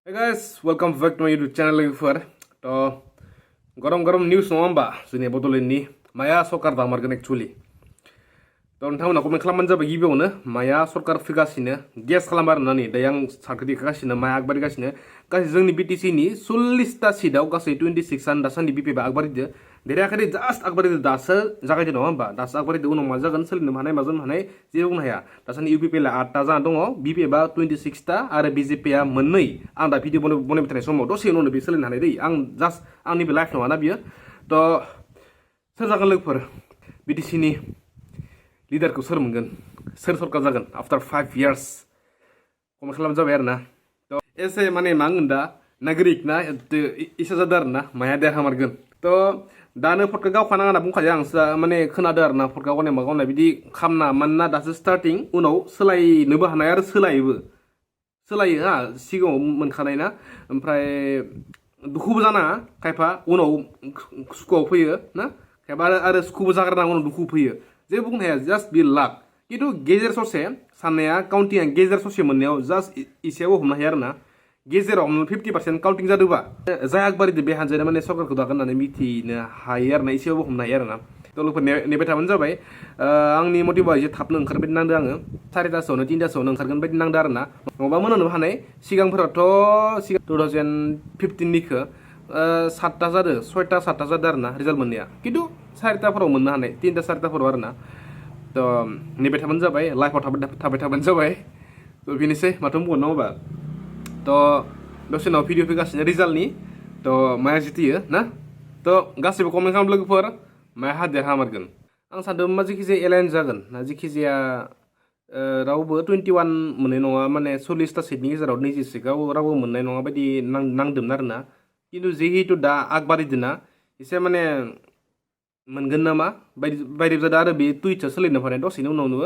Hey guys, welcome back to my YouTube channel logoफोर गरम news नङा होमबा जोंनि बड'लेण्डनि माया सरकार दामारगोन एक्चुअली नोंथांमोना कमेन्ट खालामबानो जाबाय गिबियावनो माया सरकार फैगासिनो गेस खालाम आरोना नै दायो आं सार्टखौ देखागासिनो माया आगबारिगासिनो गासै जोंनि BTC नि 40टा सिटआव गासै 26आनो दासान्दि बिपिबा आगबारिदो देराखै जास्ट आगबारिदो दासो जागायदो नङा होमबा दासो आगबारिदो उनाव मा जागोन सोलिनो हानाय माजों हानाय जेबो बुंनो हाया दासान्दि UPPला 8टा जाना दङ बिपिबा 26टा आरो BJPआ मोननै आं दा भिडिअ बनायबाय थानाय समाव दसे उनावनो बे सोलिनो हानाय दै आं जास्ट आंनि बे लाइफ नङाना बियो सोर जागोन लोगोफोर BTC नि लिडारखौ सोर मोनगोन सोर सरकार जागोन आफ्टर 5 years कमेन्ट खालाम जाबाय आरोना एसे माने मा होनगोन दा नागरिक ना इसा जादों आरोना माया देरहामारगोन दानो फटका गावखानाङा होनना बुंखायो आं माने खोनादों आरोना फटका गावनाय मा गावनाय बिदि खामना मानोना दासो स्टार्टिं उनाव सोलायनोबो हानाय आरो सोलायो हा सिगाङाव मोनखानाय ना ओमफ्राय दुखुबो जानाङा खायफा उनाव सुखुआव फैयो ना खायफा आरो सुखुबो जाग्रोनाङा उनाव दुखु फैयो जेबो बुंनो हाया जास्ट बे लाक किन्तु गेजेर ससे साननाया काउन्टिंआ गेजेर ससे मोननायाव जास्ट इसेयावबो हमनो हाया आरोना गेजेराव 50% काउन्टिं जादोंबा जाय आगबारिदो बे हानजाया माने सरकारखौ दागोन होननानै मिथिनो हायो आरोना इसेयावबो हमनो हायो आरोना लोगोफोर नेबाय थाबानो जाबाय आंनि मटिभा एसे थाबनो ओंखारबाय बायदि नांदों आङो 4टासोआवनो 3टासोआवनो ओंखारगोन बायदि नांदों आरोना नङाबा मोननोबो हानाय सिगांफोराथ' 2015 निखौ 7टा जादों 6टा 7टा जादों आरोना रिजाल्ट मोननाया किन्तु 4टाफोराव मोननो हानाय 3टा 4टाफोराव आरोना नेबाय थाबानो जाबाय लाइफआव थाबाय थाबानो जाबाय बेनोसै माथो बुंबावनो नङा होमबा दसे उनाव भिडिअ फैगासिनो रिजाल्टनि माया जितियो ना गासैबो कमेन्ट खालाम लोगोफोर माया देरहामारगोन आं सानदोंमोन मा जेखिजाया एलायन्स जागोन ना जेखिजाया रावबो 21 मोननाय नङा माने 40टा सिटनि गेजेराव 26आव रावबो मोननाय नङा बायदि नांदोंमोन आरोना किन्तु जिहेतु दा आगबारिदोंना एसे माने मोनगोन नामा बायदि जादों आरो बे टुइटआ सोलायनो हानाय दसेनि उनावनो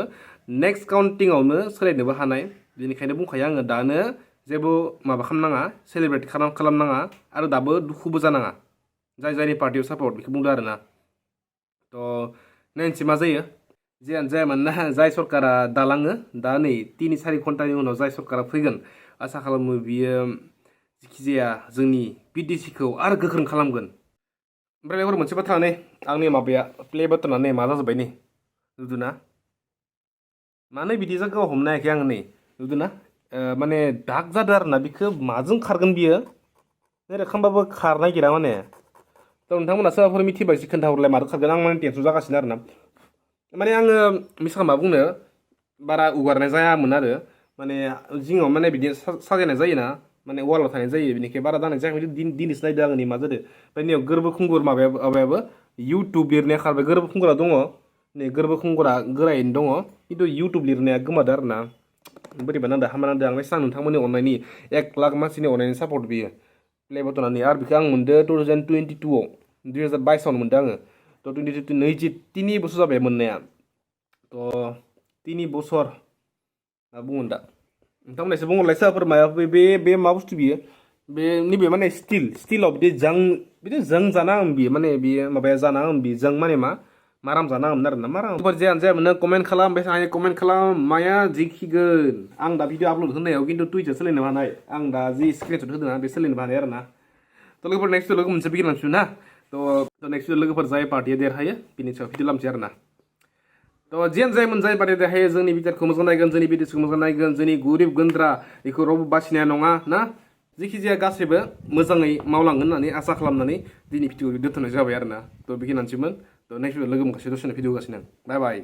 नेक्स्ट काउन्टिंआवनो सोलायनोबो हानाय बेनिखायनो बुंखायो आङो दानो जेबो माबा खालामनाङा सेलेब्रेट खालामनाङा आरो दाबो दुखुबो जानाङा जायनि पार्टियाव सापर्ट बेखौ बुंदों आरोना नायनोसै मा जायो जियानो जाया मानोना जाय सरकारा दालाङो दा नै 3-4 घन्टानि उनाव जाय सरकारा फैगोन आसा खालामो बियो जिखिजाया जोंनि BTCखौ आरो गोख्रों खालामगोन ओमफ्राय बेफोर मोनसे बाथ्रा नै आंनि माबाया प्ले बाटना नै मा जाजोब्बाय नै नुदोंना मानो बिदि जायगायाव हमनो हायाखै आङो नै नुदोंना माने दाग जादों आरोना बेखौ माजों खारगोन बियो ओरै खालामबाबो खारनो नागिरा माने नोंथांमोना सोरबाफोर मिथिबा एसे खोन्थाहरलाय माजों खारगोन आं माने टेनसन जागासिनो आरोना माने आङो मिसा मा बुंनो बारा उगारनाय जायामोन आरो माने जिङाव माने बिदि साजायनाय जायोना माने वालाव थानाय जायो बेनिखाय बारा दानाय जायाखै दिनैसो नायदों आङो नै मा जादों ओमफ्राय नैयाव गोरबो खुंगुर माबायाबो इउटुब लिरनाया खारबाय गोरबो खुंगुरा दङ नै गोरबो खुंगुरा गोरायैनो दङ खिन्थु इउटुब लिरनाया गोमादों आरोना बोरैबा नांदों हामा नांदों आं सां नोंथांमोननि अननायनि 1 लाख मानसिनि अननायनि सापर्ट बियो प्ले बाटनानि आरो बेखौ आं मोनदों 2022आव 2022आवनो मोनदों आङो 23 बोसोर जाबाय मोननाया 3 बोसोर मा बुङो दा नोंथांमोना एसे बुंहरलाय सोरबाफोर माया बे मा बुस्थु बियो बे नैबे माने स्टिलाव बिदि जं जानाङामोन बियो माने बियो माबाया जानाङामोन बियो जं माने माराम जानाङामोन आरोना माराम जियानो जाया मोनो कमेन्ट खालाम कमेन्ट खालाम माया जिखिगोन आं दा भिडिअ आपल'ड होनायाव खिन्थु टुइटआव सोलायनो हानाय आं दा जि स्क्रिनशट होदों बे सोलायनो हानाय आरोना लोगोफोर नेक्स्ट लोगो मोनसे बिगिर लांफिन ना नेक्स्ट लोगोफोर जाय पार्टिया देरहायो बिनि सायाव भिडिअ लामसै आरोना जियानो जायोमोन जाय पार्टिया देरहायो जोंनि बिटिआरखौ मोजां नायगोन जोंनि BTCखौ मोजां नायगोन जोंनि गरिब गुन्द्रा बेखौ रावबो बासिनाया नङा ना जिखिजाया गासैबो मोजाङै मावलांगोन होननानै आसा खालामनानै दिनै भिडिअखौ दोनथ'नाय जाबाय आरोना बेखिनियानोसैमोन नेक्स्ट भिडिअ लोगो मोनगासिनो दसेनो भिडिअ होगासिनो बाय बाय